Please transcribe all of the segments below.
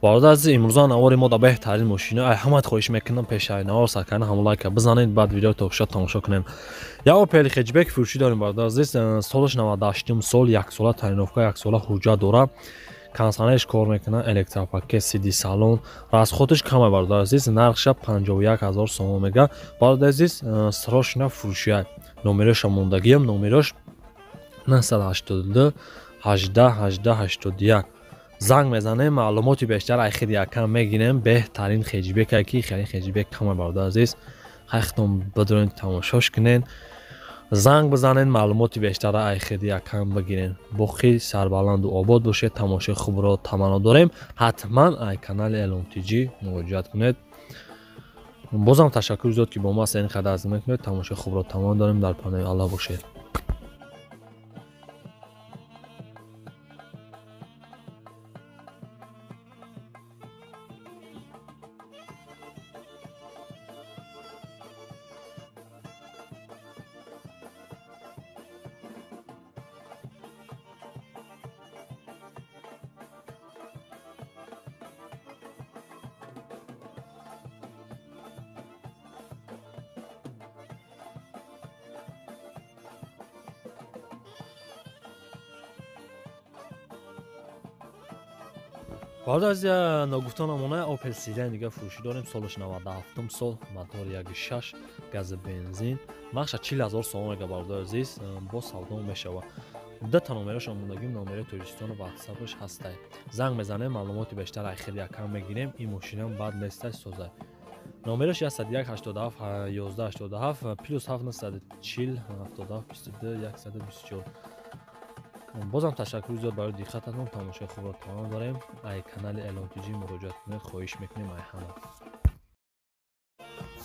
Бародар азиз, имрӯза навори мо дар беҳтарин мошина. Ай ҳамат хоҳиш мекунам пешаи навор сар кардан ҳамон лайка бизанед, баъд видео то охир тамошо кунем. Як Opel хэтчбек фурӯшӣ дорем бародар азиз, солаш 98 сол, як сола тренировка, як сола ҳуҷҷат дорад. Консанеш кор мекунад, электропакет, CD салон, расходаш кама бародар азиз, нархша 51 000 сомон мега. Бародар азиз, срочно фурӯшия. Номероша мондагиам, номерош 982 18 18 81. Занг мезанем, маълумоти бештар айхиди якам мегирем. Беҳтарин хэтчбека ки хеле хэтчбек кама бародар азиз. Хайхтон бидурен тамошош кунен. Занг бизанед, маълумоти бештара айхиди якам бигирен. Боқӣ сарбаланду обод бошед, тамошои хубро таманно дорем. Ҳатман ай канали Элон ТЖ муроҷиат кунед. Бозам ташаккур зиёд ки бо мо ҳастед, ин қадар азм мекунед. Тамошои хубро таманно дорем, дар паноҳи Аллоҳ бошед. Бародар азиз, ногуфта намона Opel Sedan дига фурӯшӣ дорем, солаш 97 сол, мотор 1.6, гази бензин, нархша 40 000 сомон мега бародар азиз, бо савдо мешавад. Дута номерош омодагим, номери Тоҷикистону ватсапаш ҳастай. Занг мезанем, маълумоти бештар айхиди якам мегирем. Ин мошинам бад нестай, созай. Номерош 101 87 11 87 плюс 7 940 77 22 124. Бозам ташаккур зиёд барои диққататон, тамошои хубро тамом дорем. Ай канали Элон ТЖ муроҷиат кунед, хоҳиш мекунем ай ҳама.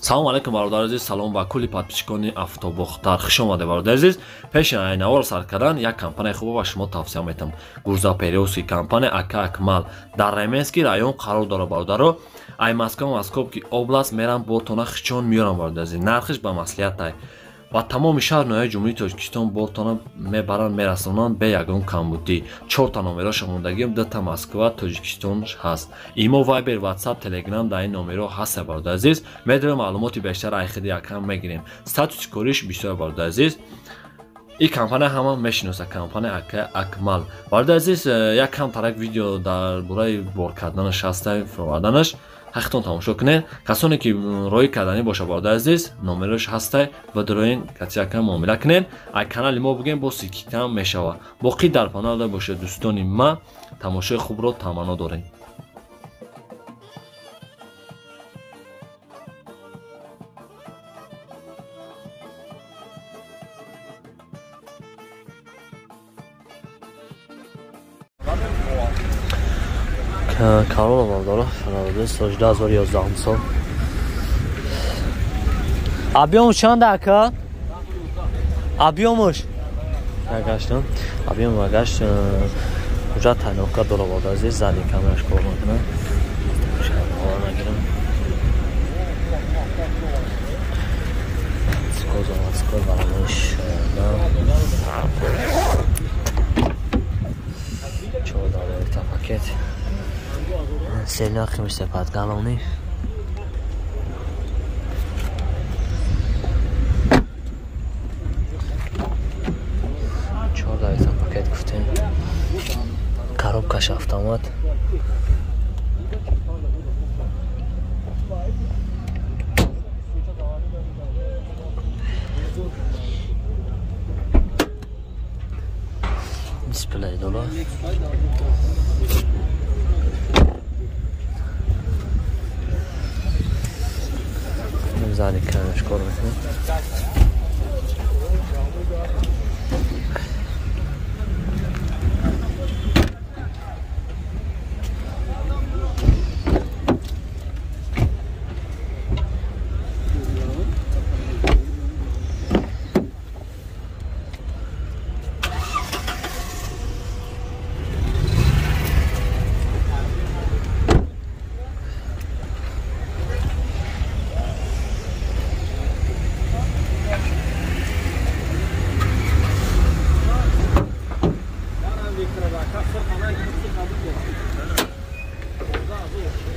Салом алейкум бародар азиз, салом ба кулли подписчикони Автобохтар. Хуш омадед бародар азиз. Пеши ай навор сар кардан як компанияи хубо ба шумо тавсия метам. Грузоперевозки компания Ака Акмал дар Раменский район қарор дорад бародаро. Ай Москва, Московский область мерам бортона хичон меёрам бародар азиз. Нархиш ба маслиҳат ва тамоми шаҳр ноҳияи Ҷумҳурии Тоҷикистон бортона мебаранд, мерасонанд бе ягон камбудӣ. Чорта номероша мондагиам, дута Москва, Тоҷикистон ҳаст. Имо, Вайбер, Ватсап, Телеграм дар ин номеро ҳаст бародар азиз. Медорем маълумоти бештар айхиди якам мегирем. Статуси кориш бисёр бародар азиз. Ин компания ҳама мешиноса, компания Ака Акмал. Бародар азиз, як кам тарак видео дар бораи бор карданаш ҳаста, фуроварданаш. Ҳақитон тамошо кунед. Касоне ки роҳӣ карданӣ боша бародар азиз, номерош ҳастай ва дороин катиякам муомила кунед. Ай канали мо бигем бо сикитам мешавад. Боқӣ дар паноҳ бошед дӯстони ма, тамошои хубро таманно дорем. Карола бародаро, соли 2011 сол. Объёмуш чанд ака? Объёмуш? Нагаштам. Объём нагашт. Ҳуҷҷат тайнока дора бародар азиз, задний камераш кор мекунад. Нагирам. Скор барамош. Чорда пакет. Сельнахи мисепад галони. Чорда пакет гуфтем. Коробкаш автомат. Дисплей дора. Задний камераш кор мекунад.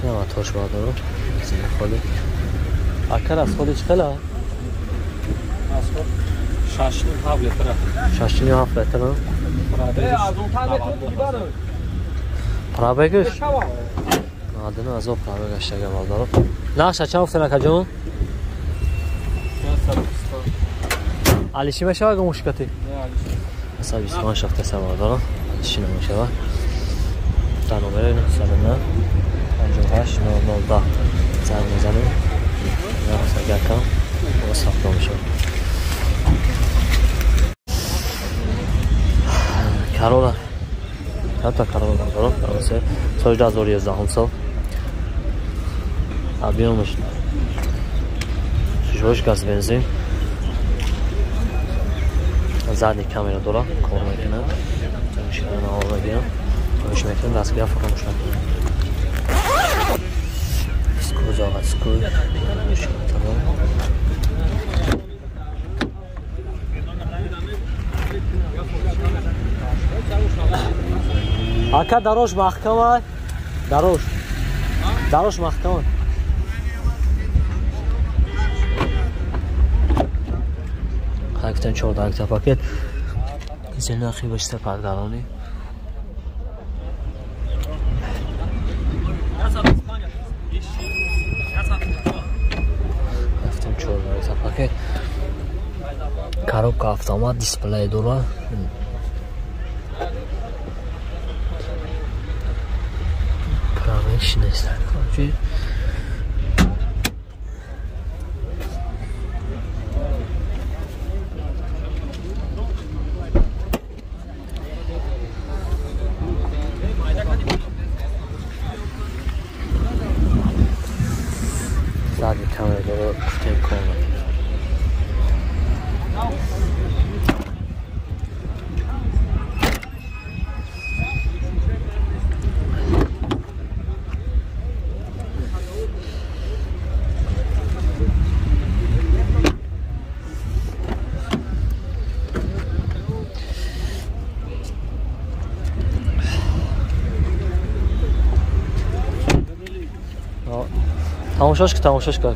Моторш бардоро. Бензини холи. Ака расходи чӣ хела? Расход 6,7 литр. 6,7 литр. Пробегаш? 99 000 пробегаш шага бардоро. Нархша чанд гуфтен акаҷон? Алиши мешава гумушкати? 125 шафта бардоро. Алиши намешава. Дар номери 909 58 0010 занг мезанем. Якам боз савдо мешавад. Карола. Та Карола бардоро. Соли 2011 сол. Объёмаш сужош газ бензин. Задний камера дора, кор мекунад. Мошина мегирам. Хоҳиш мекунам дастгира фаромӯш накунед. Заводской. Тамом. Ака дарош маҳкама. Дарош. Дарош маҳкама. Хактан 14 та пакет. Зелнахи башта пардарони. Пакет. Коробка автомат, дисплей дора. Пробег нест. Короче. Задний камера дора, гуфтем кор мекунад. Тамошош ки, тамошош кар.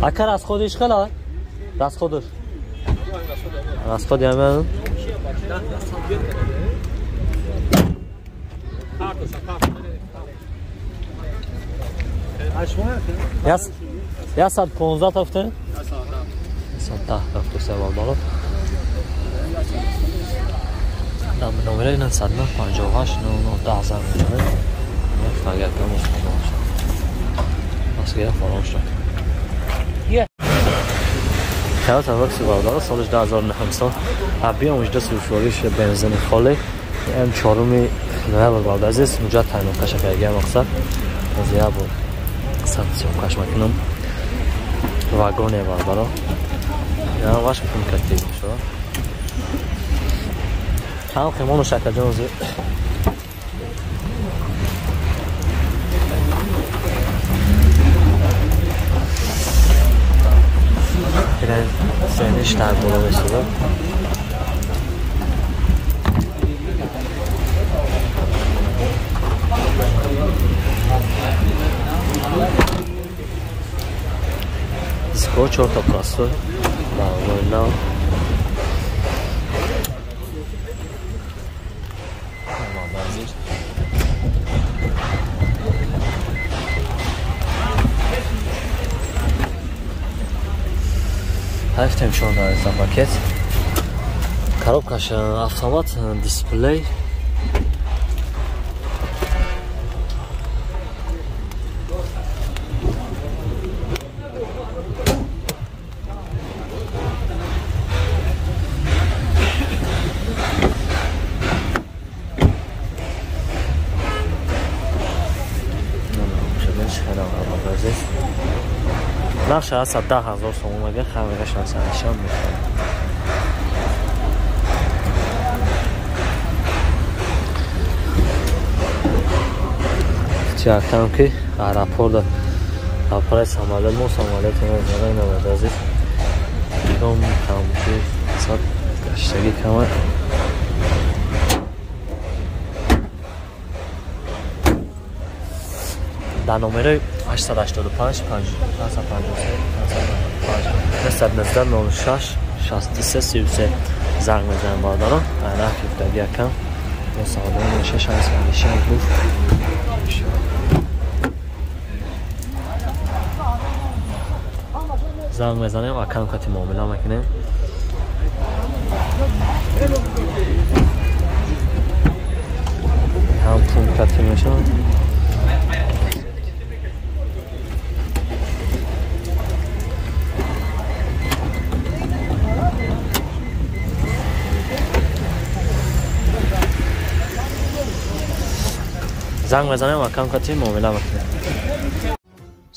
Ака расходиш хела? Расходиш. Расходи ҳамин? Я 115 тафте? 110 тафте севал бало. Там номери 909 58 00 10 занг мезанед. Агар тамос шавад. Дастгира фаромӯш накунед. Toyota Voxy бародаро соли 2009 сол объёмаш 248 бензини холӣ м 4 ноябр бародар азиз муҷад тайноқаша карда мақсад аз як бор қисат съёмкаш мекунам вагоне бародаро я ваш пункти мешавад ҳам хемону шакаҷон Сениш дар боло месуда. Диско чорта простой. Балои нав. Ҳафтем 14 пакет. Коробкаш автомат, дисплей. Нархш 110 000 сомон агар хамираш насанашам мешавад. Кати акам ки аэропорт апарат самолет мо самолет мо бародари азиз. Ком камки сад гаштагӣ кама. Дар номерои 885 553 555 919 06 63 33 занг мезанем бародарон. Нархи гуфтагӣ якам мо савдо меша 606 гуфт. Занг мезанем, акам кати муомила мекунем. Ҳам пул кати мешавад. Занг мезанем, акам кати муомила мекунем.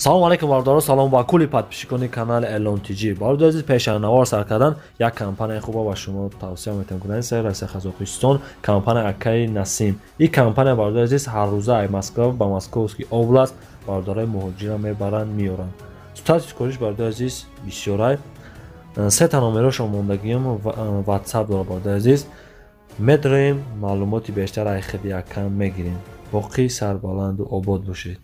Салом алейкум бародаро, салом ба кулли подписчикони канали Элон ТЖ. Бародари азиз, пеш аз навор сар кардан як компанияи хуба ба шумо тавсия метавонам кунам. Сер Россия, Қазоқистон, компания Акаи Насим. Ин компания бародари азиз ҳар рӯза аз Москва ба Московский област бародарои муҳоҷирро мебаранд, меоранд. Статус кориш бародари азиз бисёрай. Се та номерошон мондагиам WhatsApp дора бародари азиз. Медроем, маълумоти бештар аз худи акам мегирем. Боқӣ сарбаланду обод бошед.